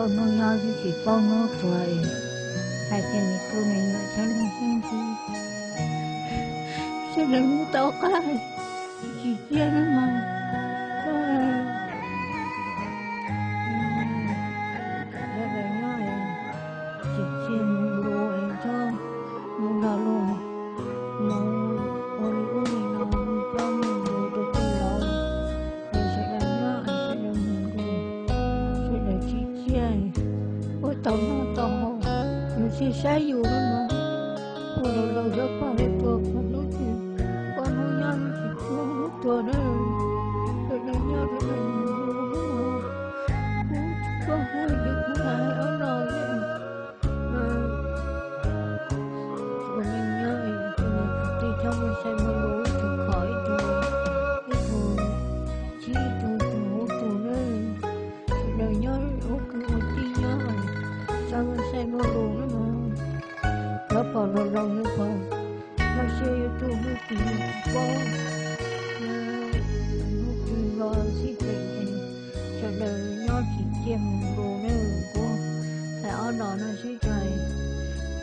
Hnub nyob twb tsis paub hnub tuag, hais tias nws tu nws nyuam sab leej xeeb xwb, sab leej tau qab tsis ciaj no mas. Sawv daws nyob tsis txiag mus lus es txhob mus lag luam, mus ua li ub li no, mus pab mus lus rau tej laus, es sawv daws nyob es sawv daws mus lus, sawv daws tsis txiag, ua tau noj tau haus, yus tsis saib yus no mas, ua los laus xyov pom li tuag pom hnub twg, pom hnub nyob hnub tsis tuag hnub tuag na. Sawv daws nyob sawv daws mus lus, kuv tsis paub hais li kuv hais ob no. Ua neej nyob tus niam tus txiv txhob muaj sai muaj lus ib tug khov ib tug, ib tug txib ib tug tug ub tug na. Sawv daws nyob ua kwv ua tij nyob, txhob muaj sai muaj lus na. Xyov pom los laus xyov pom, lub siab yuav tu hnub twg tsis paub. Hnub twg los sib teem, sawv daws nyob tsis txiag mus lus na. Kuv hais ob no no sib txais,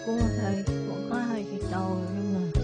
kuv hais pom qab hais tsis tau li mas.